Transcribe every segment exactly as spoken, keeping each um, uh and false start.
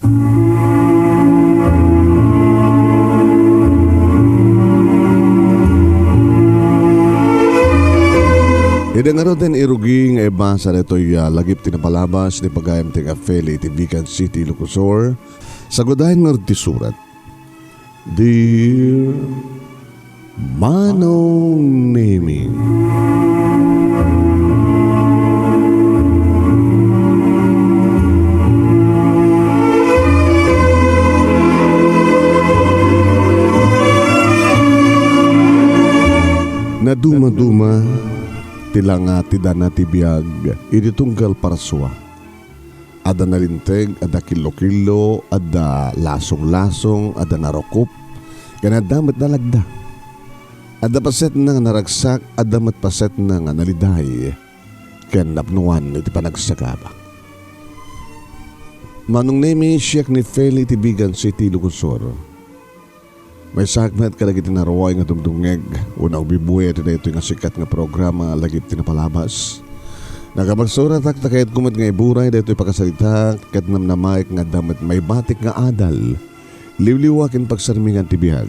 Idi ngaruden, irugi nga ibasa daytoy a lagip ti napalabas ni pagayam ti Feli iti Vigan City, Ilocos Sur, sagudayen ngarud ti surat. Dear Manong Nemi. Nadumaduma ti langa ti dana ti biag idi tunggal parasua. Adda nalinteg, adda killokillo, adda lasonglasong, adda narukop, ken adda met nalagda. Adda pasetna nga naragsak, adda met pasetna nga naliday, ken napnoan iti panagsagaba. Manong Nemi, siak ni Feli ti Vigan City, Ilocos Sur. Maysaak met kadagiti naruay nga dumdumngeg wenno agbibuya iti daytoy nga sikat nga programa, Lagip ti Napalabas. Nakapagsurat ta kayatko met nga iburay daytoy pakasaritaak ket namnamaek nga adda met maibatik nga adal, liwliwa ken pagsarmingan ti biag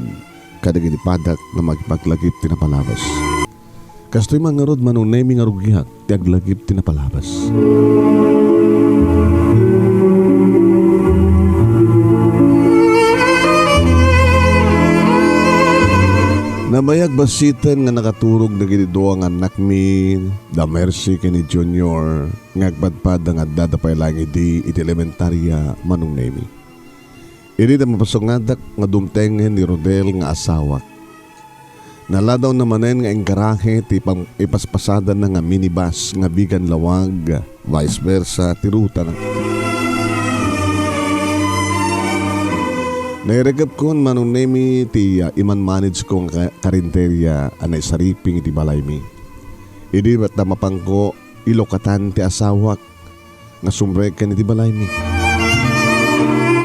kadagiti padak nga makipaglagip ti napalabas. Kastoy man ngarud, Manong Nemi, nga rugiak ti aglagip ti napalabas. Nabayag bassiten nga nakaturog dagiti dua nga annakmi, da Mercy ken ni Junior, nga agpadpada nga addada pay laeng idi iti elementaria, Manong Nemi. Idi da mapasungadak nga dumtengen ni Rodel nga asawak. Naladawna manen nga inggarahe ti pang-, ipaspasadanna nga minibus nga bigan Laoag, vice versa, ti rutana. Nairikepkon, Manong Nemi, ti, ah, iman-manage ko nga ka-, karinderya a naisariping iti balaymi. Idi met da mapangko, ilukatan ti asawak nga sumrek ken iti balaymi.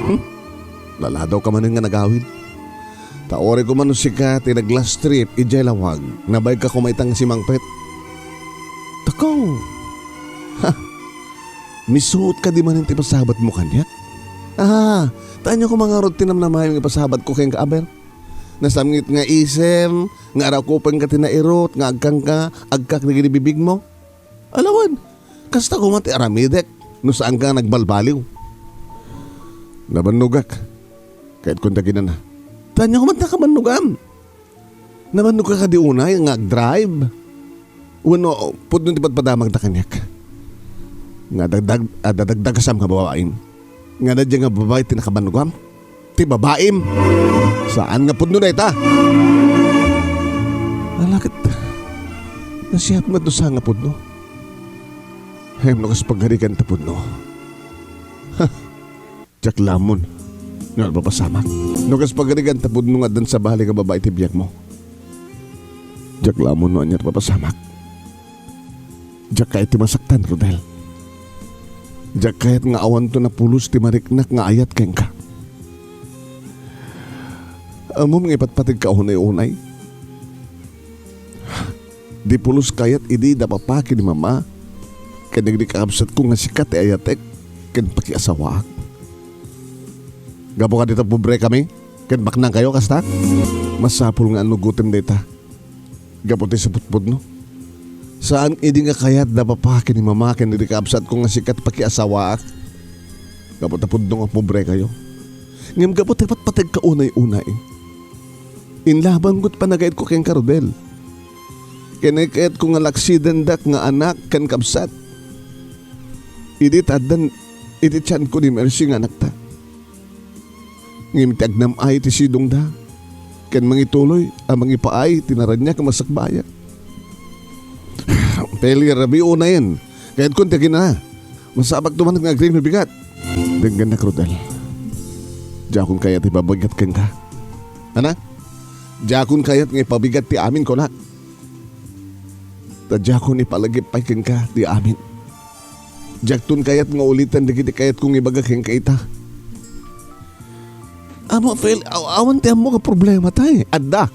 Hmm? Naladawka manen nga nagawid. Ta uray koma no sika ti nag-last trip idiay Laoag, nabayagka koma ita nga simangpet. Takaw! Ha! Misuot kadi manen ti pasabatmo kaniak? Ah, ta ania koma ngarud ti namnamaem nga ipasabatko kenka, aber? Nasamngit nga isem, nga arakupenka ti nairut, nga agkanka, agkak dagiti bibigmo? Alawen, kasta koma ti aramidek no saanka nga nagbalbaliw. Nabannogak. Kayatkon ta kinana. Ta ania koma ti nakabannogam? Nabannogka kadi unay nga agdrive? Wenno, pudno ti padpadamagda kaniak? Nga dagdag-, ah, dadagdagasam nga babaim. Nga dadya nga babai ti nakabannogam? Ti babaim. Saan nga pudno dayta? Ala ket, nasiat met no saan nga pudno. Ngem no kas pagarigan ta pudno. Ha! Diak lamon nga agpapasamak. No kas pagarigan ta pudno nga addan sabali nga babai ti biagmo. Diak lamon no ania ti papasamak. Diak kayat ti masaktan, Rodel. Diak kayat nga awanto napulos ti mariknak nga ayat kenka. Ammom nga ipatpategka unay-unay. Di pulos kayat idi da papa ken ni mama ken dagiti kakabsatko nga sika ti ayatek ken pakiasawaak. Gapu kadi ta pobrekami ken baknangkayo, kasta? Masapul nga annugotem dayta. Gapu ti saputpudno. Saan idi nga kayat da papa ken ni mama ken dagiti kakabsatko nga sika ti pakiasawaak. Gapu ta pudno nga pobrekayo. Ngem gapu ta ipatpategka unay-unay. Inlabanko ti panagayatko kenka, Rodel. Ken kayatko nga laksidendak nga anak ken kabsat. Idi ta addan iti tianko ni Mercy nga anakta. Ngem ti agnam-ay ti sidongda, ken mangituloy a mangipaay ti naraniak a masakbayan. Peli, rabii unayen. Kayatkon ti agina. Masapakto man nga agriing mabigat. Denggennak, Rodel. Diakon kayat ipabigat kenka. Ana? Diakon kayat nga ipabigat ti amin, kunak. Ta diakon ipalagip pay kenka ti amin. Diakton kayat nga uliten dagiti kayatko nga ibaga kenka ita. Ama, Fel, aw-, awan ti ammo nga problema tay. Adda.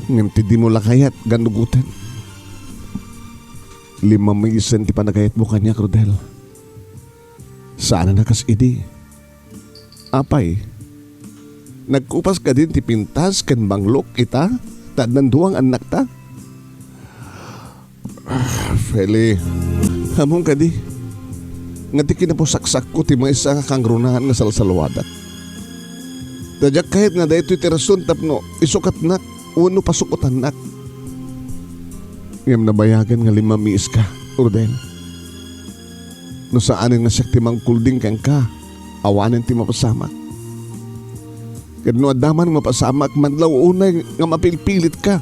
Ngem ti dimo la kayat nga annugoten, limamisen ti panagayatmo kaniak, Rodel. Saan a kas idi. Apay, nagkupas kadin ti pintas ken banglok ita ta addan dua nga annakta? Ah, Feli, ammom kadi nga ti kinapusaksakko ti maysa nga kangrunaan nga salsalwadak. Ta diak kayat nga daytoy ti rason tapno isukatnak wenno pasukotannak. Ngem nabayagen nga limmamiiska, Rodel. No saanen nga siak ti mangkulding kenka, awanen ti mapasamak. Ket no adda man mapasamak, madlaw unay nga mapilpilitka.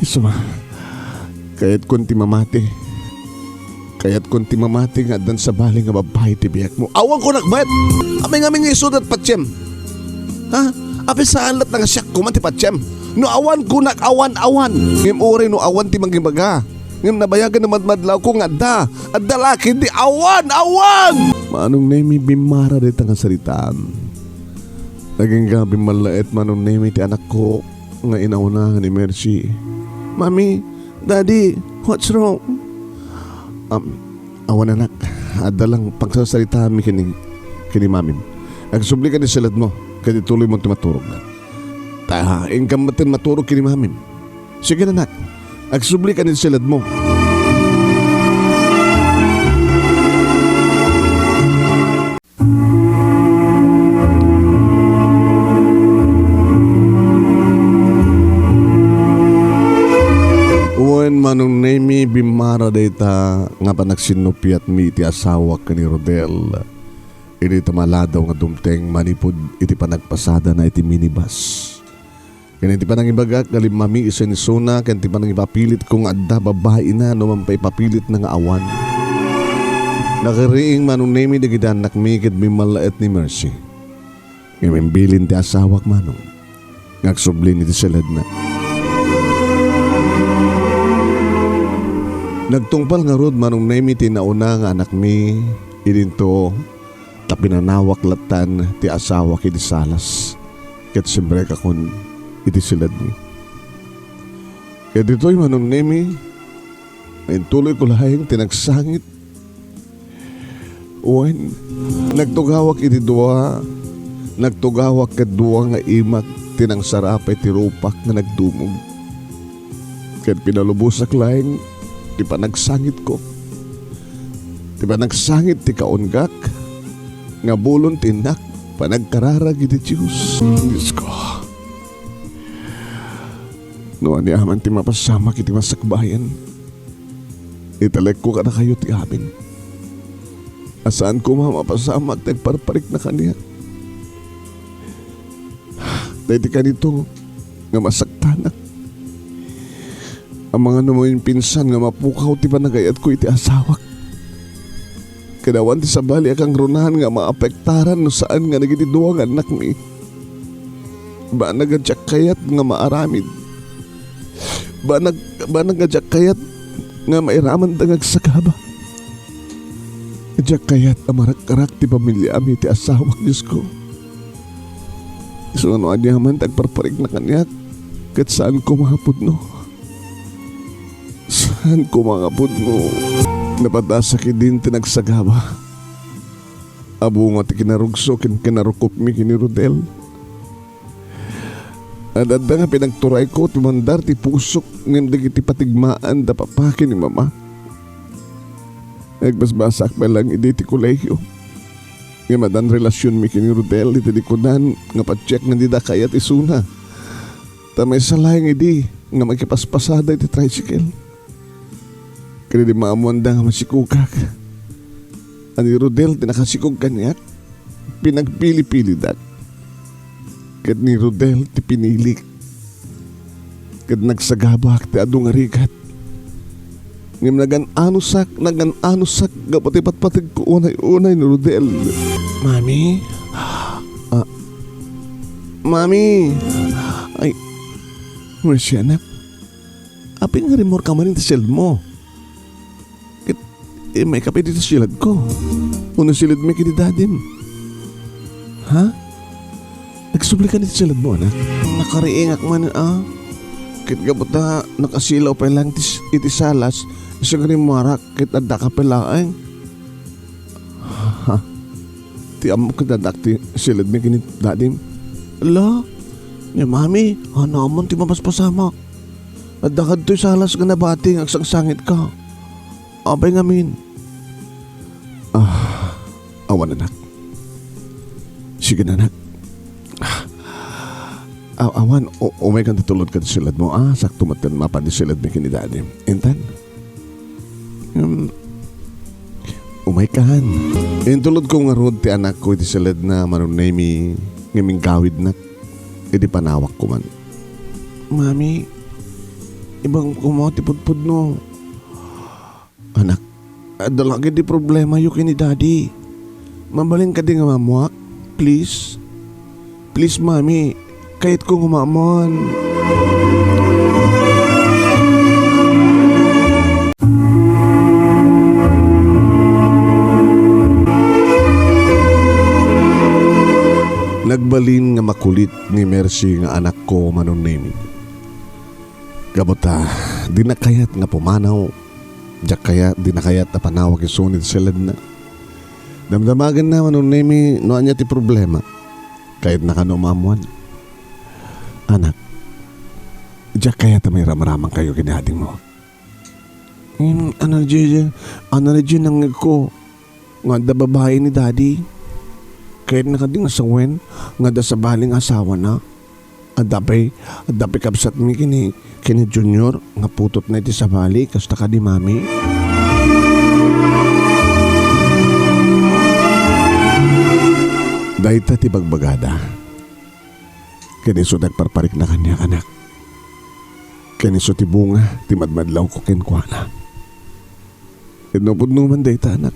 Isuma, kayatkon ti mamati. Kayatkon ti mamati nga addan sabali nga babbai ti biagmo. Awan kunak met! Amin-amin nga isudat patiem. Ha? Apay saan latta nga siak koma ti patiem. No awan kunak, awan, awan. Ngem uray no awan ti mangibaga. Ngem nabayagen a madmadlawko nga adda. Adda la ketdi awan, awan! Manong Nemi, bimmara dayta nga saritam. Agingga bimmallaet, Manong Nemi, ti anakko nga inauna nga ni Mercy. "Mami, Daddy, what's wrong?" Um, awan, anak. Adda lang pagsasaritaami ken ni, ken ni Mamim. Agsubli kadi sa ledmo, ket ituloymo ti maturog. Ta, inkam metten maturog ken ni Mamim. Sige, anak. Agsubli kadi sa ledmo. Wen, Manong Nemi, bimmara dayta nga panagsinnupiatmi iti asawak ken ni Rodel. Idi ta maladaw nga dumteng manipud iti panagpasadana iti minibus. Ken iti panangibagak nga limmamiis isuna ken ti panangipapilitko nga adda babaina no manpaipapilitna nga awan. Nakariing, Manong Nemi, dagiti annakmi ket bimmallaet ni Mercy. Ngem imbilin ti asawak, Manong, nga agsublin iti siledna. Nagtungpal ngarud, Manong Nemi, ti nauna nga anakmi idinto ta pinanawak lattan ti asawak iti salas ket simrekakon iti siledmi. Ket ditoy, Manong Nemi, intuloyko laeng ti nagsangit. Wen, nagtugawak iti dua, nagtugawak ket dua nga imak ti nangsarapay ti rupak nga nagdumog. Ket pinalubosak laeng ti panagsangitko. Ti panagsangit ti kaunggak nga bulon ti innak panagkararag iti Dios. Diosko, no ania man ti mapasamak iti masakbayan, italekko kadakayo ti amin. A saan koma mapasamak ti agparparikna kaniak. Daydi kanito nga masaktanak. Amangan no maminpinsan nga mapukaw ti panagayatko iti asawak. Ket awan ti sabali a kangrunaan nga maapektaran no saan nga dagiti dua nga annakmi. Banag a diak kayat nga maaramid. Banag, banag a diak kayat nga mairamanda nga agsagaba. Diak kayat a marakkarak ti pamiliami ti asawak, Diosko. Isu nga no ania man ti agparparikna kaniak, ket saan koma a pudno. Saan koma a pudno. Napadasak idin ti nagsagaba a bunga ti kinarugso ken kinarukopmi ken ni Rodel. Ad-adda nga pinagturayko ti mandar ti pusok ngem dagiti patigmaanda papa ken ni mama. Nagbasbasaak pay laeng idi ti kolegio. Ngem addan relasionmi ken ni Rodel iti likudan nga patiek nga dida kayat isuna. Ta maysa laeng idi nga makipaspasada iti tricycle. Ket idi maammoanda nga masikogak, a ni Rodel ti nakasikog kaniak, pinagpili-pilidak. Ket ni Rodel ti pinilik. Ket nagsagabak ti adu nga rigat. Ngem nagan-anusak, nagan-anusak gapu ti patpategko unay-unay ni Rodel. Mami? Ah, Mami? Ay, Mercy, anak. Apay nga rimmuarka manen iti siledmo? Ket, eh, maikapit iti siledko. Wenno siledmi ken ni dadim. Ha? Nagsubli ka iti siledmo, anak? Nakariingak manen, a. Ket gapu ta nakasilaw pay laeng ti s-, iti salas, isu nga rimmuarak, ket addaka pay laeng. Ha? Ti ammok ket addaak ti siledmi ken ni dadim. Ala, ni Mami, hanamon ti mapaspasamak. Adda kadtoy salas nga nabati nga agsangsangitka. Apay ngamin? Ah, awan, anak. Sige na, anak. Ah, aw-, awan, u-, umaykan ta tulod kad siledmo, ah. Sakto met mapan ti siledmi ken ni dadim. Intan? Hmm, umaykan. Intulodko ngarud ti anakko iti siledna, Manong Nemi, ngem inggawidnak idi panawakko man. Mami, ibagam koma ti pudpudno. Anak, adda la ketdi problemayo ken ni Daddy. Mabalin kadi nga maammoak? Please? Please, Mami, kayatko nga maammoan. Nagbalin nga makulit ni Mercy nga anakko, Manong Nemi. Gapu ta, di nakayat nga pumanaw, diak kayat, di nakayat a panawak isu iti siledna. Damdamagenna, Manong Nemi, no ania ti problema. Kayatna kano maammoan. Anak, diak kayat a mairamramankayo ken ni adingmo. Hmm, ano na diay, ano na diay nangngegko? Nga adda babai ni Daddy. Kayatna kadi nga sawen nga adda sabali nga asawana. Adda pay, adda pay kabsatmi ken ni, ken ni Junior nga putotna iti sabali, kasta kadi, Mami? Dayta ti bagbagada. Ken isu ti agparparikna kaniak, anak. Ken isu ti bunga ti madmadlawko kenkuana. Ket no pudno man dayta, anak,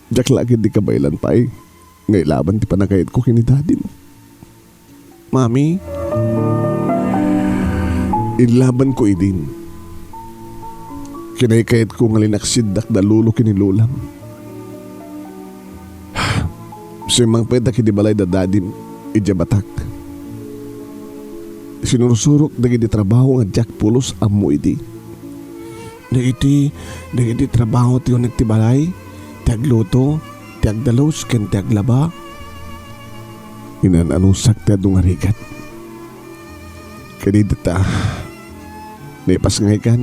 diak la ketdi kabaelan pay nga ilaban ti pannakayatko ken ni Dadim. Mami, illabanko idin. Kinaykayatko nga linaksiddak da lolo ken ni lolam. Simmangpetak idi balay da Dadim idiay Batac. Sinursurok dagiti trabaho nga diak pulos ammo idi. Dagiti, dagiti trabaho ti uneg ti balay, ti agluto, ti agdalus, ken ti aglaba. Inan-anusak ti adu nga rigat. Kadi dita, naipasngaykan.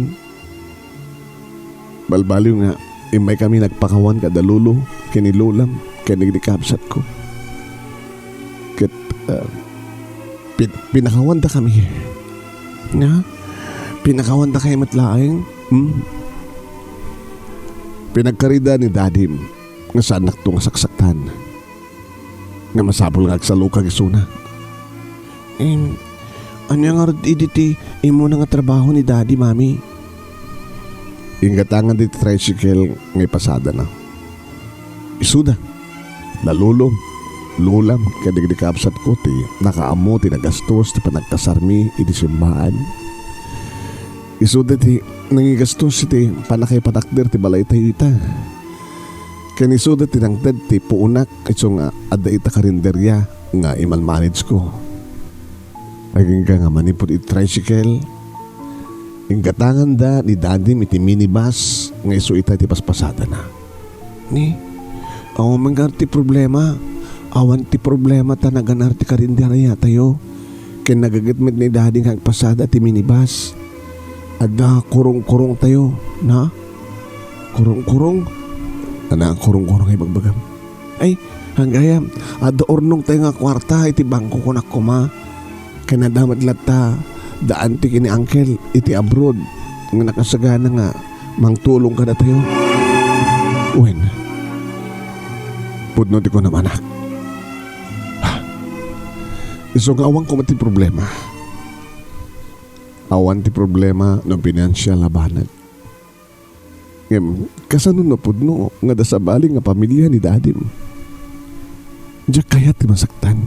Balbaliw nga, immaykami nagpakawan kada lolo, ken ni lolam, ken dagiti kabsatko. Ket, ah, pin-, pinakawandakami. Nga? Pinakawandakami met laeng? Hmm? Pinagkarida ni Dadim nga saannakto nga saksaktan. Nga masapul nga agsalukag isuna. Em, ania ngarud idi ti immuna nga trabaho ni Daddy, Mami? Inggatangan ti tricycle nga ipasadana. Isuda, da lolo, lolam, ken dagiti kabsatko ti nakaammo ti nagastos ti panagkasarmi iti simbaan. Isuda ti nangigastos iti pannakaipatakder ti balaytayo ita. Ken isuda ti nangted ti puonak isu nga adda ita karinderia nga imanmanageko. Agingga nga manipud iti tricycle, inggatanganda ni Dadim iti minibus nga isu ita ti paspasadana. Ni, awan man nga ti problema. Awan ti problema ta naganar ti karinderiatayo. Ken nagaget met ni Daddy nga agpasada ti minibus. Adda kurong-kurongtayo, na? Kurong-kurong? Ania a kurong-kurong nga ibagbagam? Ay, gayam, adda urnongtayo nga kuarta iti bangko, kunak koma. Ken adda met latta da auntie ken ni uncle iti abroad nga nakasagana nga mangtulong kadatayo. Wen, pudno ti kunam, anak. Isu nga awan koma ti problema. Awan ti problema no pinansial a banag. Ngem, kasano no pudno nga adda sabali nga pamilia ni Dadim? Diak kayat ti masaktan.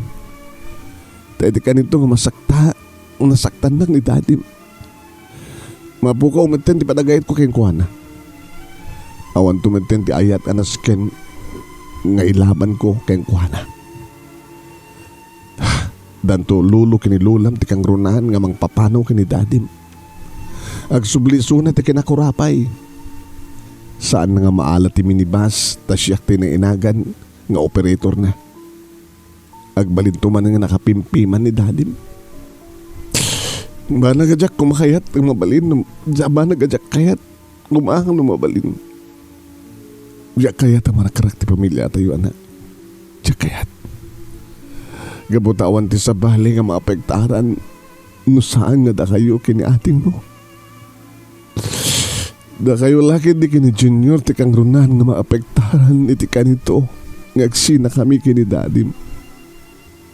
Ta idi kaninto nga masakta-, nasaktannak ni Dadim, mapukaw metten ti panagayatko kenkuana. Awanto metten ti ayat a nasken nga ilabanko kenkuana. Danto lolo ken ni lolam ti kangrunaan nga mangpapanaw ken ni Dadim. Agsubli isuna ti kinakurapay. Saan nga maala ti minibus, ta siak ti nainagan nga operatorna. Agbalinto man nga nakapimpiman ni Dadim. Banag a diak kumakayat nga mabalin, no, banag a diak kayat kumaang no mabalin. Diak kayat a marakrak ti pamiliatayo, anak. Diak kayat. Gapu ta awan ti sabali nga maapektaran no saan nga dakayo ken ni adingmo. Dakayo la ketdi ken ni Junior ti kangrunaan nga maapektaran iti kanito nga agsinakami ken ni Dadim.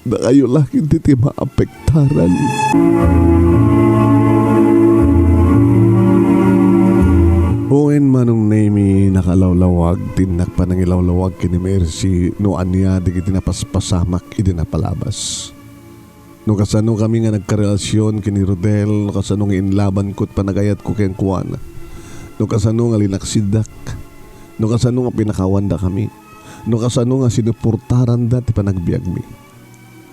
Dakayo la ketdi ti maapektaran. Wen, Manong Nemy, nakalawlawag ti innak panangilawlawag ken ni Mercy no ania dagiti napaspasamak idi napalabas. No kasano kami nga nagkarelasion ken ni Rodel, no kasano nga inlabanko ti panagayatko kenkuana, no kasano nga linaksidak, no kasano nga pinakawanda kami, no kasano nga sinuportaranda ti panagbiagmi.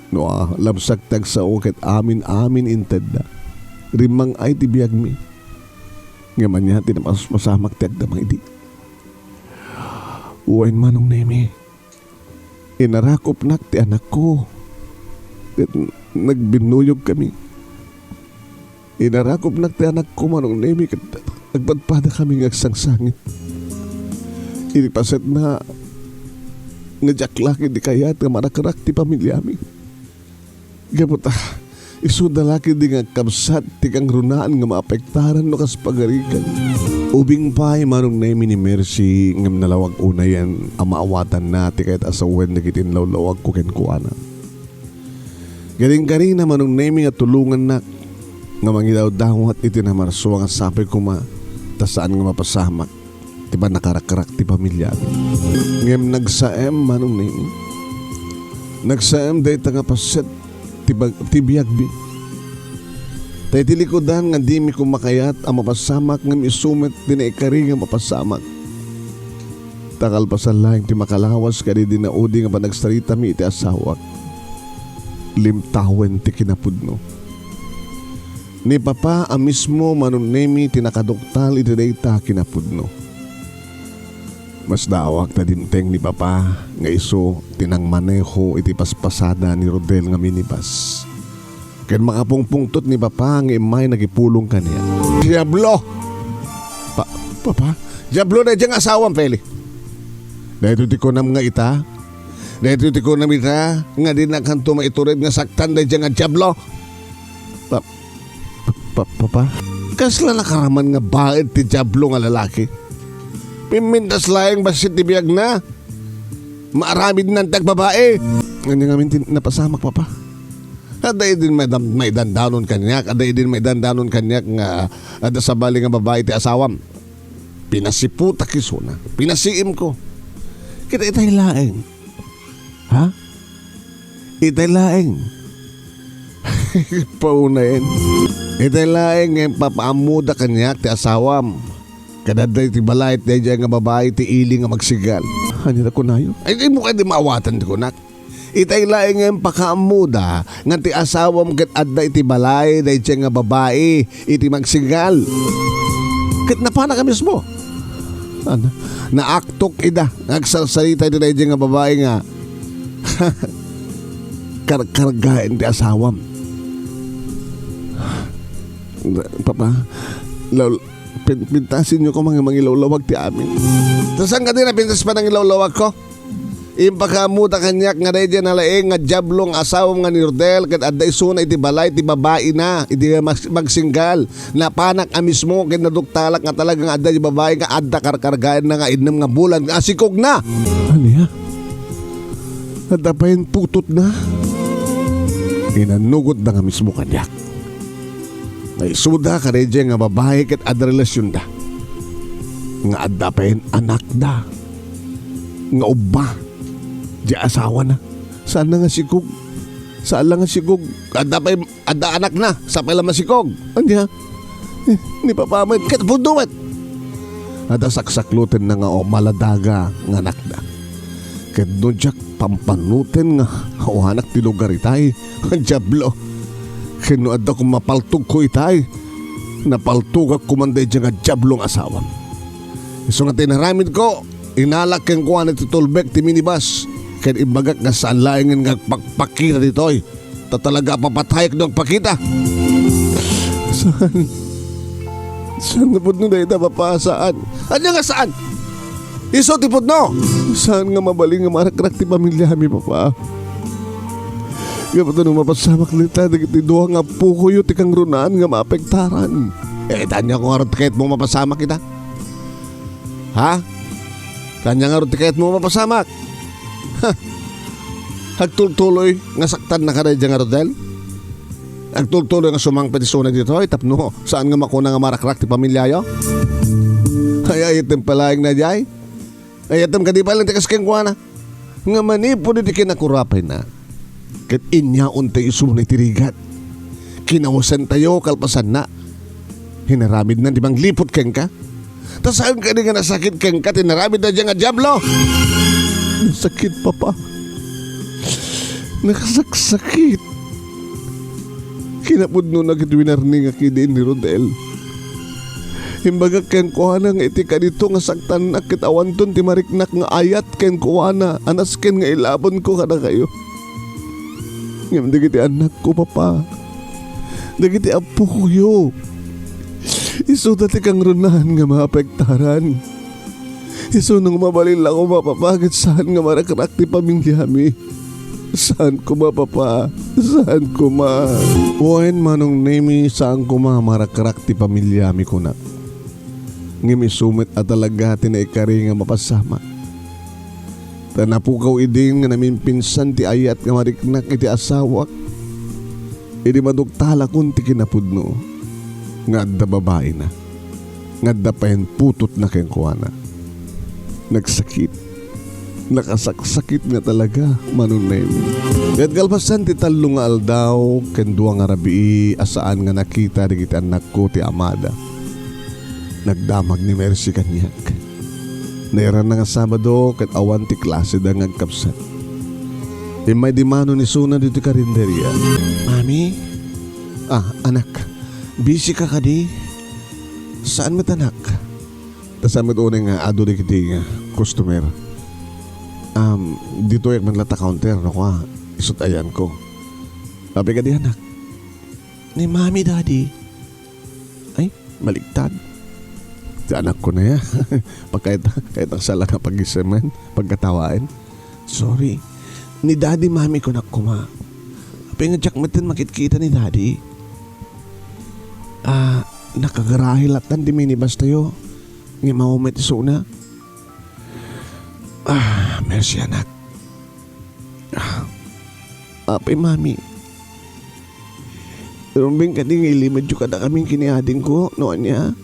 No, ah, labsak ti agsao ket amin-amin intedda. Rimmang-ay ti biagmi. Ngem ania ti napaspasamak ti agdama idi. Wen, Manong Nemy, inarakupnak ti anakko. Ket nagbinnuyogkami. Inarakupnak ti anakko, Manong Nemy, ket agpadpadakami nga agsangsangit. Iti pasetna nga diak la ketdi kayat nga marakrak ti pamiliami. Gapu ta, isuda la ketdi nga agkabsat ti kangrunaan nga maapektaran no kas pagarigan. Ubing pay, Manong Nemy, ni Mercy, ngem nalawag unayen a maawatanna ti kayat a sawen dagiti inlawlawagko kenkuana. Garing-garingna, Manong Nemy, nga tulongannak nga mangidawdawat iti namarso nga sapay koma ta saan nga mapasamak ti pannakarakrak ti pamiliami. Ngem nagsaem, Manong Nemy. Nagsaem dayta nga paset ti bag-, ti biagmi. Ta iti likudan nga dimi koma kayat a mapasamak ngem isu met ti naikari nga mapasamak. Ta kalpasan laeng ti makalawas kadaydi naudi nga panagsaritami iti asawak, limtawen ti kinapudno. Ni Papa a mismo, Manong Nemy, ti nakaduktal iti dayta a kinapudno. Masdaawak ta dimteng ni Papa nga isu ti nangmaneho iti paspasada ni Rodel nga minibus. Ken makapungpungtot ni Papa nga immay nagipulong kaniak. Diablo! Pa-, Papa, Diablo daydiay nga asawam, Feli. Daytoy ti kunam nga ita? Daytoy ti kunam ita nga dinakanto maitured nga saktan daydiay nga Diablo? Pa-, pa-, Papa? Kasla nakaraman nga baet ti Diablo nga lalaki? Pimmintas laeng bassit ti biagna. Maaramidnan ti agbabai. Ania ngamin ti napasamak, Papa? Adda idin maidam-, maidandanon kaniak, adda idin maidandanon kaniak nga adda sabali nga babai ti asawam. Pinasiputak isuna. Pinasiimko. Ket itay laeng. Ha? Itay laeng. Paunayen. Itay laeng nga impapaammoda kaniak ti asawam. Ket adda iti balay daydiay nga babai ti ili nga magsigal. Ania ti kunayo? Ay, di mo kadi maawatan ti kunak. Itay laeng nga impakaammoda nga ti asawam ket adda iti balay daydiay nga babai iti magsigal. Ket napanak a mismo. Ana, naaktok ida nga agsarsarita iti daydiay nga babai nga karkargaen ti asawam. Papa, law-, pin-, pintasenyo koma nga mangilawlawag ti amin. Ta saan kadi napintas panangilawlawagko? Impakaammoda kaniak nga daydiay a nalaing nga Diablo nga asawam nga ni Rodel ket adda isuna iti balay ti babaina, iti mas-, magsinggal. Napanak a mismo ket naduktalak nga talaga nga adda ti babai nga adda karkargaenna nga innem nga bulan nga asikogna. Ania? Adda payen putotna? Inannugotda nga mismo kaniak. Nga isuda kadaydiay nga babai ket adda relasionda. Nga adda payen anakda. Nga ubba. Di asawana. Saan na nga sikog? Saan la nga sikog? Adda pay, adda anakna. Sapay la masikog. Ania? Eh, ni Papa met, ket pudno met. Adda saksaklotenna nga maladaga nga anakda. Ket no diak pampanoten nga awanak ti lugar itay, Diablo. Ket no adda koma paltogko itay, napaltogak koman daydiay nga Diablo nga asawam. Isu nga ti inaramidko, inalak kenkuana ti tulbek ti minibus, ken imbagak nga saan laengen nga agpakpakita ditoy. Ta talaga a papatayak no agpakita. Saan? Saan nga pudno dayta, Papa? Saan? Ania nga saan? Isu ti pudno! Saan nga mabalin nga marakrak ti pamiliami, Papa? Gapu ta no mapasamak dita, dagiti dua nga appokoyo ti kangrunaan nga maapektaran. Eh, ania ngarud ti kayatmo mapasamak ita? Ha? Ania ngarud ti kayatmo mapasamak? Ha? Agtultuloy nga saktanna kada idiay nga hotel? Agtultuloy nga sumangpet isuna ditoy tapno saan nga makuna nga marakrak ti pamiliayo? Ay, ay, item palaeng na diay? Ay, item kadi pay laeng ti kas kenkuana? Nga manipud iti kinakurapayna, ket inyaontayo isuna iti rigat. Kinawasantayo kalpasanna. Inaramidna ti mangliput kenka. Ta saan kadi nga nasakit kenka ti inaramidna diay nga diablo? Nasakit, Papa. Nakasaksakit. Kinapudnona ket winarningak idi ni Rodel. Imbagak kenkuana nga iti kadito nga saktannak ket awanton ti mariknak nga ayat kenkuana a nasken nga ilabonko kadakayo. Ngem dagiti annakko, Papa, dagiti appoyo, isuda ti kangrunaan nga maapektaran. Isu no mabalin la koma, Papa, ket saan nga marakrak ti pamiliami. Saan koma, Papa? Saan koma? Wen, Manong Nemi, saan koma marakrak ti pamiliami, kunak. Ngem isu met a talaga ti naikari nga mapasamak. Ta napukaw idin nga namimpinsan ti ayat nga mariknak iti asawak idi maduktalakon ti kinapudno nga adda babaina, nga adda payen putotna kenkuana. Nagsakit. Nakasaksakit nga talaga, Manong Nemi. Ket kalpasan ti tallo nga aldaw ken dua nga rabii a saan nga nakita dagiti annakko ti amada. Nagdamag ni Mercy kaniak. Nairana nga Sabado ket awan ti klaseda nga agkabsat. Immay di Manong isuna ditoy karinderia. Mami? Ah, anak. Busy ka kadi? Saan met, anak? Ta saan met unay nga adu dagiti nga customer. Um, ditoyak man latta counter, no, kua, isut ayanko. Apay kadi, anak? Ni Mami, Daddy. Ay, baligtad. Ti anakko na ya. Pagkayat, kayat ang sala nga pag-isemen, pagkatawaen. Sorry. Ni Daddy, Mami, kunak koma. Apay nga diak metten makitkita ni Daddy? Ah, nakagarahe lattan ti minibus tayo. Ngem awan met isuna. Ah, Mercy, anak. Ah, apay, Mami. Rumbeng kadi nga ilimedyo kadakami ken ni adingko, no ania?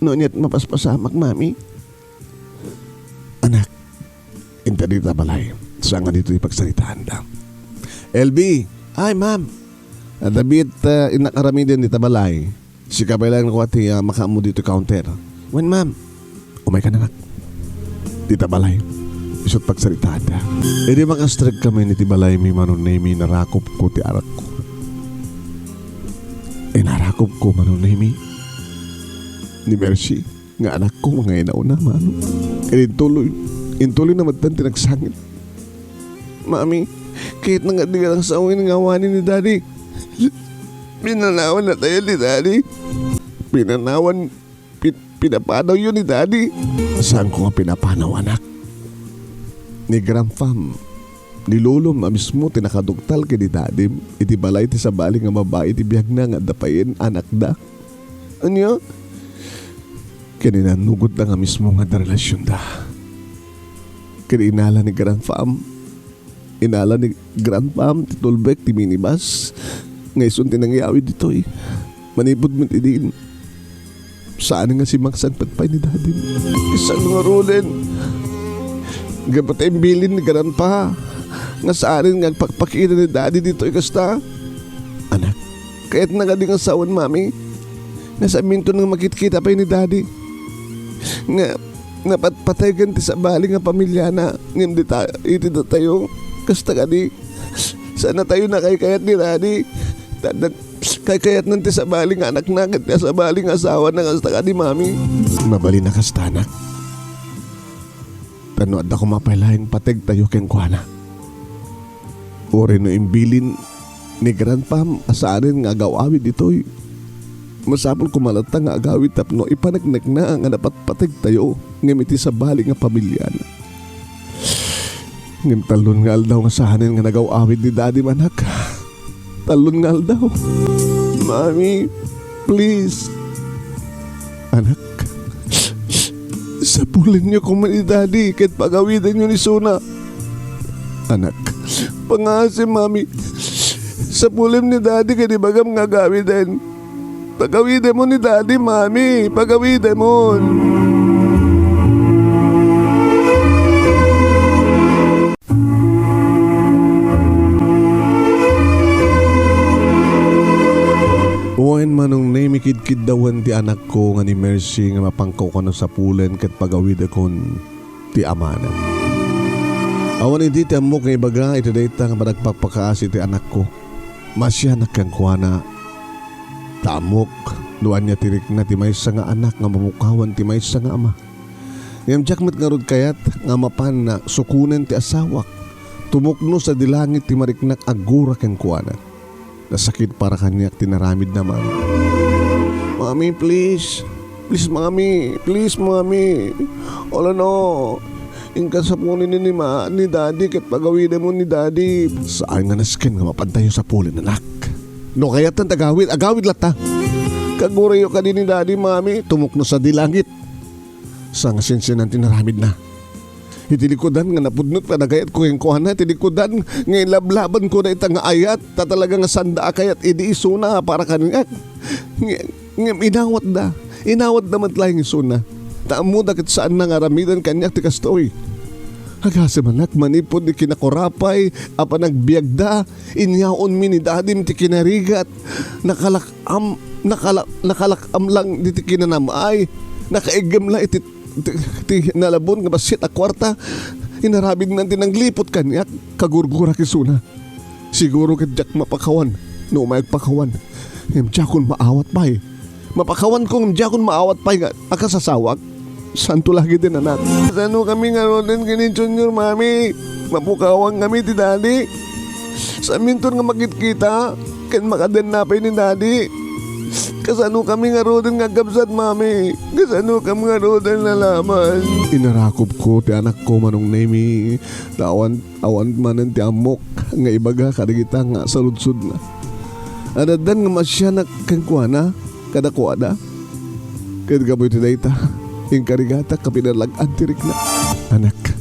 No aniat mapaspasamak, Mami? Anak, inta dita balay. Saan nga ditoy pagsaritaanda. L B! Ay, ma'am! Adda biit, ah, innak aramiden dita balay. Sika pay laeng kua ti, ah, makaammo ditoy counter. Wen, ma'am. Umayka, anak. Dita balay. Isut pagsaritaanda. Idi makastrek kami iti balaymi, Manong Nemi, narakopko ti arakko. Inarakopko, Manong Nemi, ni Mercy nga anakko nga inauna, Mami. Ket intuloy, intuloyna metten ti nagsangit. Mami, kayatna nga adda nga sawen nga awanen ni Daddy. Pinanawannatayo ni Daddy. Pinanawan, pin-, pinapanawyo ni Daddy. Saanko nga pinapanaw, anak. Ni Grandpam, ni Lolom a mismo ti nakaduktal ken ni Dadim iti balay ti sabali nga babai ti biagna nga adda payen anakda. Ania? Ken inannugotda nga mismo nga adda relasionda. Ken inala ni Grandpam, inala ni Grandpam ti tulbek ti minibus nga isun ti nangyawid ditoy. Manipud met idin, saan nga simmangsangpet pay ni Dadim. Isu ngaruden, gapu ta imbilin ni Grandpa nga saan nga agpakpakita ni Daddy ditoy kasta. Anak, kayatna kadi nga sawen, Mami, nga saminton nga makitkita pay ni Daddy. Nga napatpataygan ti sabali nga pamiliana, ngem dita, iti datayo, kasta kadi, saannatayo nakaykayat ni Daddy. Ta, ta, kaykayatnan ti sabali nga anakna, ket ti sabali nga asawana, kasta kadi, Mami. Mabalin a kasta, anak. Tapno adda koma pay laeng pategtayo kenkuana. Uray no imbilin ni grandpam a saanen nga agaw-awid ditoy, masapul koma latta nga agawid tapno ipaneknekna nga napatpategtayo ngem iti sabali nga pamiliana. Ngem tallo nga aldaw nga saanen nga nagaw-awid ni Daddy, anak. Tallo nga aldaw. Mami, please. Anak, sapulenyo koma ni Daddy ket pagawidenyo ni Suna. Anak, pangasim, Mami. Sapulem ni Daddy ket ibagam nga agawiden. Pagawidem ni Daddy, Mami. Pagawidem. Wen, Manong Nemi, kidkiddawen ti anakko nga ni Mercy nga mapangko kano sapulen ket pagawidekon ti amana. Awan idi ti ammok nga ibaga iti dayta nga panagpakpakaasi ti anakko. Maasianak kenkuana. Ta ammok no ania ti rikna ti maysa nga anak nga mapukawan ti maysa nga ama. Ngem diak met ngarud kayat nga mapan sukonen ti asawak. Tumukno sadi langit ti mariknak aggura kenkuana. Nasakit para kaniak ti naramidna, Mami. Mami, please. Please, Mami. Please, Mami. Wala no. Inka sapulen ni ma-, ni Daddy ket pagawidem ni Daddy. Saan nga nasken nga mapantayo sapulen, anak. No kayattan ti agawid, agawid latta. Kagurayo kadi ni Daddy, Mami. Tumukno sadi langit. Sa nga sinsinan ti naramidna. Iti likudan nga napudno ti panagayatko kenkuana, iti likudan nga inlablabanko dayta nga ayat, ta talaga nga sanda a kayat idi isuna para kaniak. Nge-, ngem inawatda, inawatda met laeng isuna. Ta ammoda ket saanna nga aramiden kaniak ti kastoy. Agasem, anak, manipud ti kinakurapay a panagbiagda, inyaonmi ni Dadim ti kinarigat. Nakalak-am, nakala-, nakalak-am lang diti kinanam-ay. Nakaiggem la iti ti, ti nalabon nga bassit a kuarta, inaramidna ti nangliput kaniak, kagurgurak isuna. Siguro ket diak mapakawan no umay agpakawan, ngem diakon maawat pay. Mapakawanko ngem diakon maawat pay nga akasasawak. Santo lagi din, anak. Kasano kami ngaruden ken ni Junior, Mami? Mapukawan kami ti Daddy. Saminton nga makitkita ken makadenna pay ni Daddy. Kasano kami ngaruden nga agkabsat, Mami? Kasano kami ngaruden lalaman? Inarakupko ti anakko, Manong Nemi. Ta awan, awan manen ti ammok nga ibaga kadagita nga saludsodna. Addan nga maasianak kenkuana, kadakuada. Ket gapu iti dayta, inkarigatak a pinalag-an ti rikna. Anak,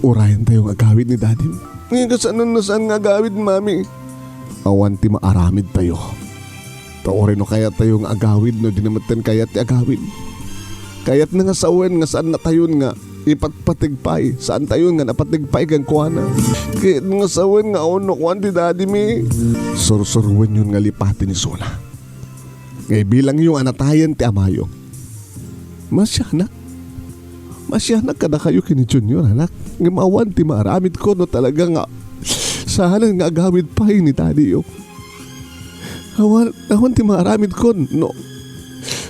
urayantayo nga agawid ni Dadim. Ngem kasano no saan nga agawid, Mami? Awan ti maaramidtayo. Ta uray no kayattayo nga agawid, no di na metten kayat ti agawid. Kayatna nga sawen nga saannatayon nga ipatpateg pay, saantayon nga napateg pay kenkuana. Kayatna nga sawen nga awan no kuan ti Daddy mi. Sursuroenyon nga lipati ni Suna. Nga ibilangyo a natayen ti amayo. Maasianak. Maasianak kadakayo ken ni Junior, anak. Ngem awan ti maaramidko no talaga nga saanen nga agawid pay ni Daddy-yo. Awan, awan ti maaramidko no,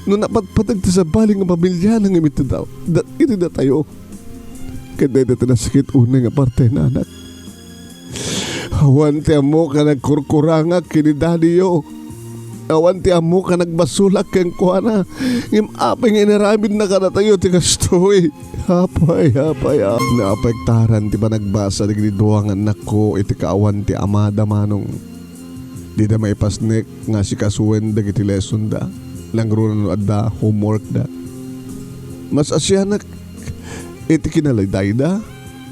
no napatpateg ti sabali nga pamiliana ngem iti da-, da-, iti datayo. Ket dayta ti nasakit unay nga partena, anak. Awan ti ammok a nagkurkurangak ken ni Daddy-yo. Awan ti ammok a nagbasolak kenkuana. Ngem apay nga inaramidna kadatayo ti kastoy? Apay, apay, a-, naapektaran ti panagbasa dagiti dua nga annakko iti kaawan ti amada, Manong. Dida maipasnek nga asikasuen dagiti lesson da. Nangruna no adda homework da. Maasianak iti kinalaydayda,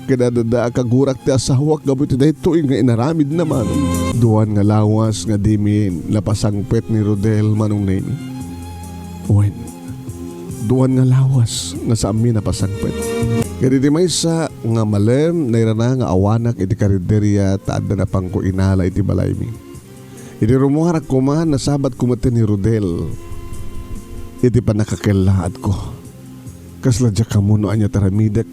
ket adda a kagurak ti asawak gapu iti daytoy nga inaramidna, Manong. Duan nga lawas nga dimi napasangpet ni Rodel, Manong Nemi. Wen, duan nga lawas nga saanmi napasangpet. Ket iti maysa nga malem, nairana nga awanak iti karinderia ta adda napangko inala iti balaymi. Idi rummuarak koma, nasabatko met ni Rodel iti pannakakellaatko. Kasla diak ammo no ania ti aramidek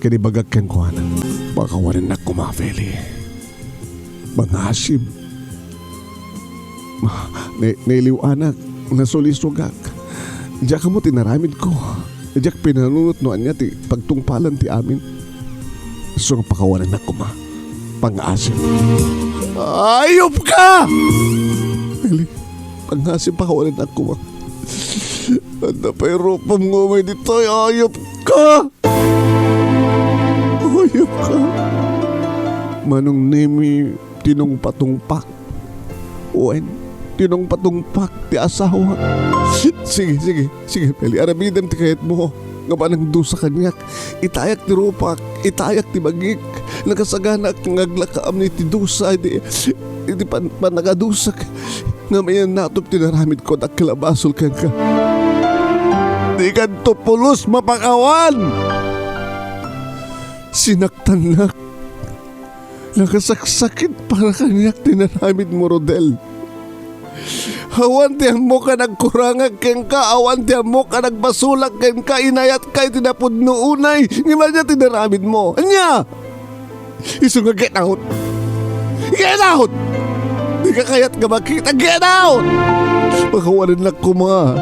ken ibagak kenkuana. Pakawanennak koma, Feli. Pangasim. Ma-, na-, nailiw-anak, nasulisogak. Diak ammo ti inaramidko. Diak pinanunot no ania ti pagtungpalan ti amin. Isu nga pakawanennak koma. Pangngaasim. Ayupka! Eli, pangngaasim, pakawanennak koma. Adda pay rupam nga umay ditoy, ayupka! Ayupka! Manong Nemi, tinungpatungpak. Wen, tinungpatungpak ti asawa. Sige, sige, sige, Feli, aramidem ti kayatmo. Nga panangdusa kaniak, itayak ti rupak, itayak ti bagik. Nakasaganak nga aglakaam iti dusa, iti, iti pan-, panagadusak. Ngem ayan natop ti naramidko, dakkel a basol kenka. Dikanto pulos mapakawan! Sinaktannak. Nakasaksakit para kaniak ti naramidmo, Rodel. Awan ti ammok a nagkurangak kenka, awan ti ammok a nagbasolak kenka, inayatka iti napudno unay, ngem ania ti naramidmo? Ania? Isu nga get out! Get out! Dika kayat nga makita, get out! Pakawanennak koma.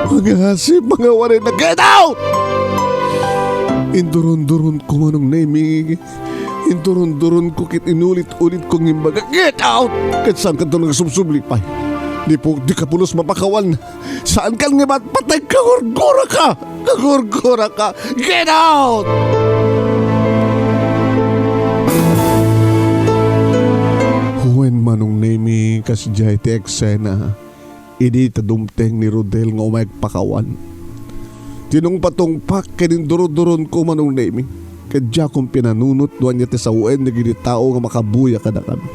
Mangasip, pakawanennak, get out! Induron-duron ko, Manong Nemi. Induron-duron ko ket inulit-ulit ko nga imbaga, "Get out!" Ket saan kanto nagsubsubli pay. Di po, di ka pulos mapakawan. Saan kan nga mat-, patay ka, gurguraka! Gurguraka! Get out! Wen, Manong Nemi, kas diay ti eksena. Idi ta dumteng ni Rodel nga umay agpakawan, tinungpatungpak ken induruduron ko, Manong Nemi, ket diakon pinanunot no ania ti sawen dagiti tao nga makabuya kadakami.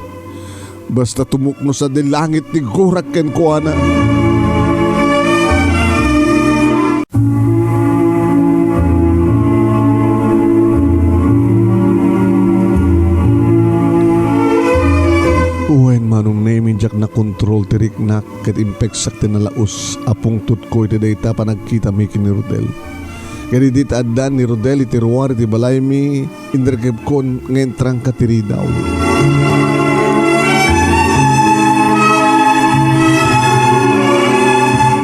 Basta tumukno sadi langit ti gurak kenkuana. Wen, Manong Nemi, diak nakontrol ti riknak ket impeksak ti nalaus a pungtotko iti dayta panagkitami ken ni Rodel. Ket idi ta addan ni Rodel iti ruar iti balaymi, inrikibkon nga intrangka ti ridaw.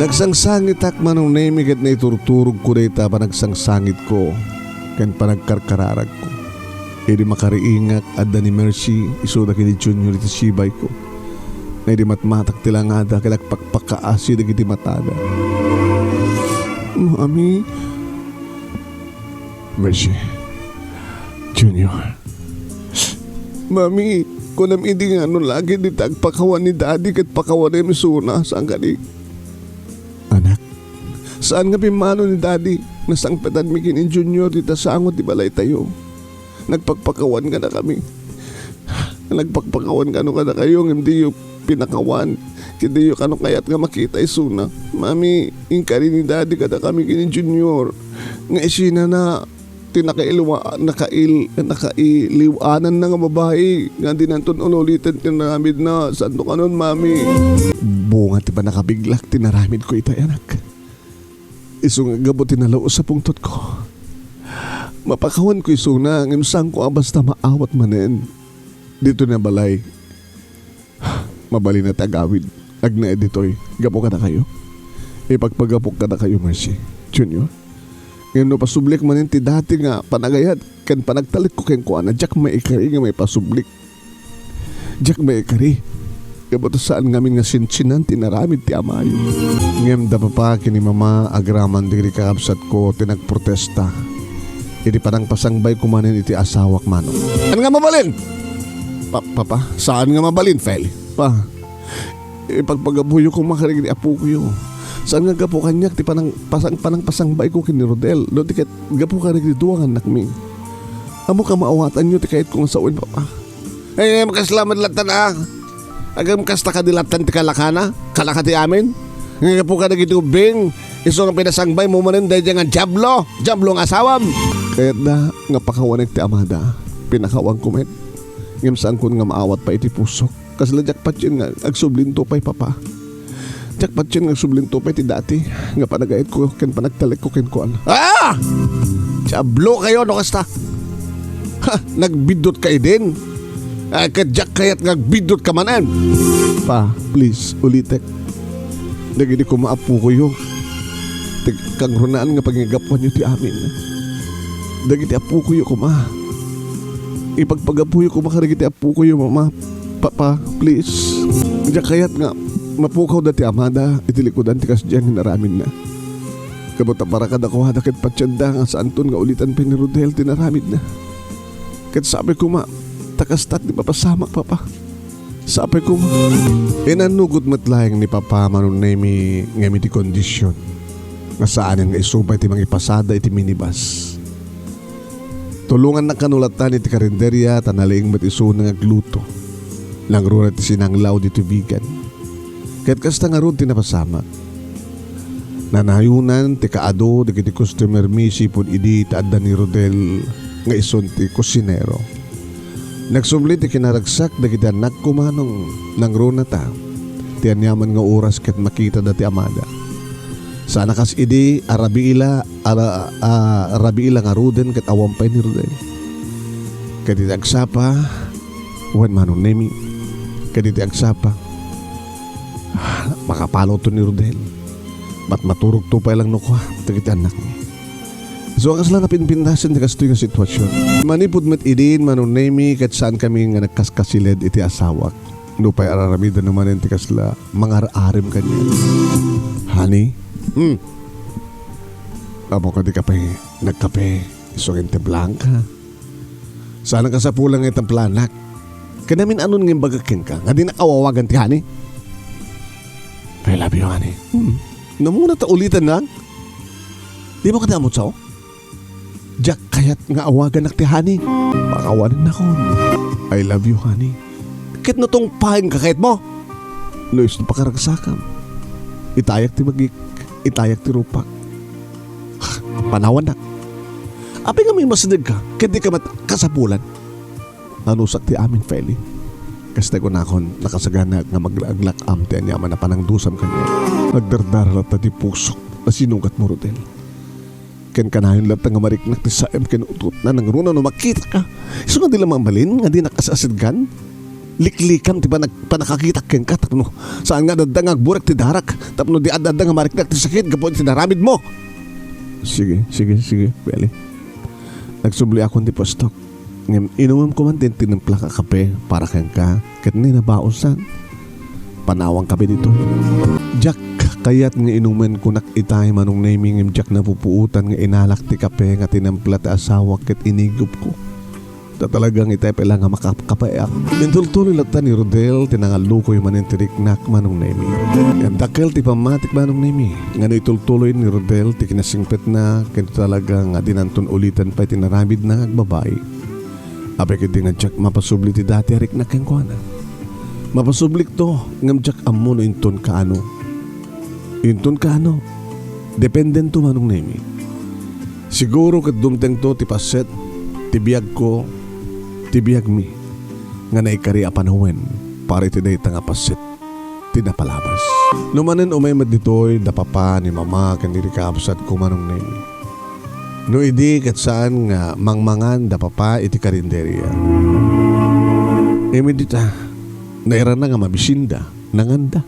Nagsangsangitak, Manong Nemi, ket naiturturogko dayta panagsangsangitko ken panagkarkararagko. Idi makariingak, adda ni Mercy, isu dagiti junior iti sibayko. Nga idi matmatak ti langada, ket agpakpakaasi dagiti matada. Mami. Mercy. Junior. Mami, kunam idi nga no lagi dita agpakawan ni Daddy ket pakawanem isuna, saan kadi? Anak, saan nga pimmano ni Daddy? Nasangpetanmi ken ni Junior dita sango ti balaytayo. Nagpakpakawan kadakami. Nagpakpakawan kano kadakayo, ngem diyo pinakawan. Ket diyo kano kayat nga makita isuna. Mami, inkari ni Daddy kadakami ken ni Junior nga isinana ti nakailwa-, nakail-, nakailiw-ananna nga babai nga dinanton ululiten ti naramidna. Saanto kanon, Mami? Bunga ti pannakabiglak ti naramidko itay, anak. Isu nga gapu ti nalaus a pungtotko. Mapakawanko isuna, ngem saanko a basta maawat manen. Ditoy a balay, mabalin a ti agawid. Agnaed ditoy, gapu kadakayo. Ipagpagapok kadakayo, Mercy. Junior. Ngem no pasublik manen ti dati nga panagayat ken panagtalekko kenkuana, diak maikari nga maipasublik. Diak maikari. Gapu ta saan ngamin nga sinsinan ti inaramid ti amayo. Ngem da papa ken ni mama agraman dagiti kakabsatko ti nagprotesta iti panangpasangbayko manen iti asawak, Manong. Saan nga mabalin? Pa-, papa, saan nga mabalin, Feli? Pa, ipagpagapuyo koma kadagiti apokoyo. Saan nga gapu kaniak ti panang-, pasang-, panangpasangbayko ken ni Rodel, no di ket gapu kadagiti dua nga annakmi. Ammok a maawatanyo ti kayatko nga sawen, papa. Ay, ay, makasla met lattan, a. Agam kasta kadi lattan ti kalakana? Kalaka ti amin? Nga gapu kadagiti ubbing, isu nga pinasangbaymo manen daydiay nga diablo, diablo nga asawam. Kayatda nga pakawanek ti amada. Pinakawanko met. Ngem saankon nga maawat pay iti pusok. Kasla diak patien nga agsublinto pay, papa. Diak patien nga agsublinto pay ti dati nga panagayatko ken panagtalekko kenkuana. Ah! Diablo kayo no kasta. Ha, nagbiddut ka idin? Ah, ket diak kayat nga agbiddut ka manen. Pa, please, ulitek. Dagiti koma apokoyo. ti kangrunaan nga paginggapuanyo ti amin. Dagiti appokoyo koma. Ipagpagapuyo koma kadagiti appokoyo, Mama, Papa, please. Diak kayat nga mapukawda ti amada iti likudan ti kasdiay nga inaramidna. Gapu ta para kadakuada ket patienda nga saanton nga ulitan pay ni Rodel ti inaramidna. Ket sapay koma, ta kasta ti mapasamak, Papa. Sapay koma. Inannugot met laeng ni Papa Manong Nemi ngem iti kondisyon nga saanen nga isu pay ti mangipasada iti minibus. Tulonganna kano latta iti karinderia ta nalaing met isuna nga agluto. Nangruna ti sinanglaw ditoy bigan. Ket kasta ngarud ti napasamak. Nanayonan ti kaadu dagiti customer-mi sipud idi ta adda ni Rodel nga isun ti kusinero. Nagsubli ti kinaragsak dagiti annakko manong nangrunata ti aniaman nga oras ket makitada ti amada. Sana kas idi a rabii la, a, a, rabii la ngaruden ket awan pay ni Rodel. Ket iti agsapa, wen Manong Nemi, ket iti agsapa, makapalawto ni Rodel. Mat-, maturogto pay lang no kua, dagiti annakmi. So, kasla napinpintasen ti kastoy nga sitwasyon. Manipud met idin, Manong Nemi, ket saankami nga nagkaskasiled iti asawak. Nupay ar-aramidna manen ti kasla mangar-arem kaniak. Honey? Hmm. Ammok a dika pay nagkape, isu nga intimplaanka. Saan a kasapulan nga itimplaannak. Ket amin-anon nga imbagak kenka, nga dinak awawagan ti honey? I love you, honey. Hmm. Namuna ta ulitan lang? Dimo kadi ammo, sao? Diak kayat nga awagannak ti honey. Pakawanennakon. I love you, honey. Ket no tungpaenka, kayatmo? No isu ti pakaragsakam, itayak ti bagik, itayak ti rupak. Panawannak. Apay nga maimasidegka, ket dika met kasapulan? Nanusak ti amin, Feli. Kasta kunakon, nakasagana nga magla-, aglak-am ti aniaman a panangdusam kaniak. Nagdardara latta ti pusok a sinugatmo, Rodel. Ken kanayon latta nga mariknak ti saem ken utotna nangruna no makitaka. Isu nga di la mabalin nga dinak as-asidgan? Liklikam ti panag-, pannakakitak kenka tapno saan nga adda nga agburek ti darak tapno di adda nga mariknak ti sakit gapu iti inaramidmo. Sige, sige, sige, Feli. Nagsubliakon ti puestok. Ngem inumem koma ti tinimplak a kape para kenka ket ni nabaosan. Panawankamin ditoy. Diak kayat nga inumen, kunak itay, Manong Nemi, ngem diak napupuotan nga inalak ti kape nga tinimpla ti asawak ket inigupko. Ta talaga nga itay pay la nga makapkapeak. Intultuloy latta ni Rodel ti nangallukoy manen ti riknak, Manong Nemi. Ngem dakkel ti pammatik, Manong Nemi, nga no itultuloy ni Rodel ti kinasingpetna ket talaga nga dinanton ulitan pay ti inaramidna nga agbabai. Apay ketdi nga diak mapasubli ti dati a riknak kenkuana? Mapasublikto, ngem diak ammo no inton kaano. Inton kaano? Dependento, Manong Nemi. Siguro ket dumtengto ti paset, ti biagko, ti biagmi, nga naikari a panawen para iti dayta nga paset ti napalabas. No manen umay met ditoy, da papa ni mama ken ni rikabsatko, Manong Nemi. No idi ket saan nga mangmangan da papa iti karinderia. Ngem idi ta, nairana nga mabisinda, nanganda.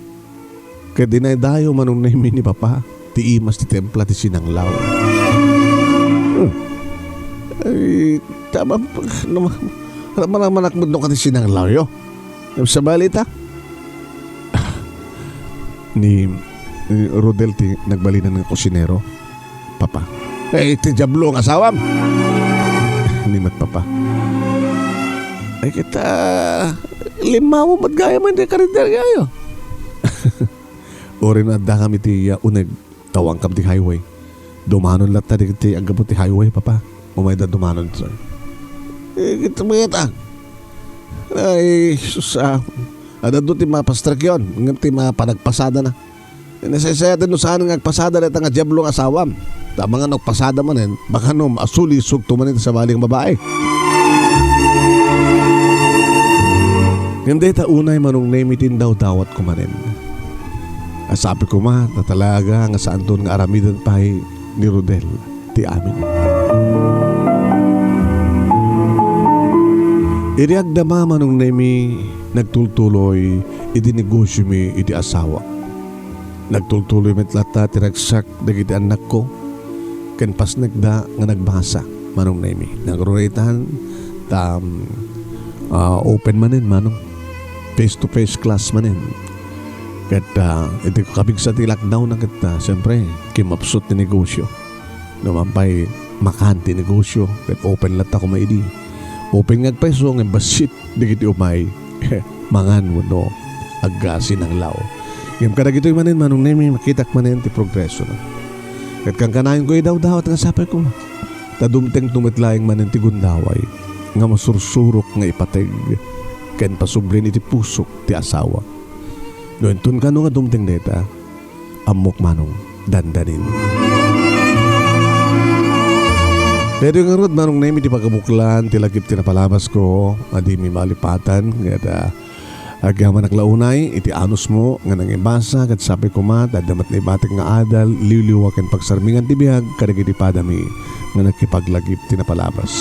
Ket dinaydayo, Manong Nemi, ni papa ti imas ti templa ti sinanglaw. Hmm. Ay, tama, no, manamanak met no kati sinanglawyo. Sabali ta? Ni, ni Rodel ti nagbalinan nga kusinero, Papa. Eh, ti Diablo nga asawam. Ni met Papa. Ay, kita, limmawa met gayam iti karinderyayo. Uray no addakam iti, ah, uneg, awankam ti highway. Dumanon latta dagiti aggapu ti highway, Papa. Umayda dumanon, sir. Eh, kita mo yata. Ay, sus, ah. Adda ti mapastrekyon, ngem ti mapanagpasadana. Nasaysayaten no saan nga agpasada dayta nga Diablo nga asawam. Ta amangan no agpasada manen, baka no masulisogto manen ti sabali nga babai. Ngem dayta unay Manong Nemi ti indawdawatko manen. Asapit koma, ta talaga nga saanton nga aramiden pay ni Rodel ti amin. Idi agdama, Manong Nemi, nagtultuloy iti negosiomi iti asawa. Nagtultuloy met latta ti ragsak dagiti annakko ken pasnekda nga nagbasa, Manong Nemi. Nagruretan ta, um, ah, open manen, Manong. Face-to-face class manen. Ket, ah, iti kabigsa ti lockdown na ket, ah, siyempre, kimmapsut ti negosyo. No man pay, makan ti negosyo, ket open latta koma idi. Open nga agpayso, ngem bassit dagiti umay mangan wenno agsinanglaw. Ngem kadagitoy manen, Manong Nemi, makitak manen ti progresona. Ket kankanayonko idawdawat nga sapay koma ta dumtengto met laeng manen ti gundaway nga masursurok nga ipateg ken pasublin iti pusok ti asawa. No inton kano nga dumteng dayta, ammok, Manong, dandanin. Daytoy ngarud, Manong Nemi, ti pagabuklan ti lagip ti napalabasko a dimi malipatan, ket, ah, agyamanak la unay iti anusmo nga nangibasa, ket sapay koma ta adda met naibatik nga adal, liwliwa ken pagsarmingan ti biag kadagiti padami nga nakipaglagip ti napalabas.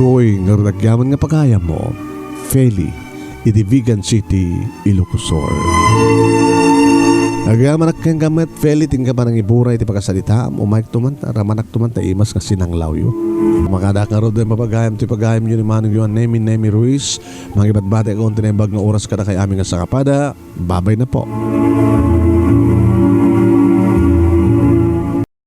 Toy ngarud agyaman nga pagayammo, Feli, iti Vigan City, Ilocos Sur. Agyamanak kenka met, Feli, ti inka panangiburay iti pakasalitaam. Umayakto man, ramanakto man ta imas nga sinanglawyo. Makadaak ngarud dayta nga pagayam ti pagayamyo ni manongyo a Nemi, Nemi Ruiz. Mangibatbatik unay ti naimbag nga oras kadakay amin nga sangkapada. Babay na po.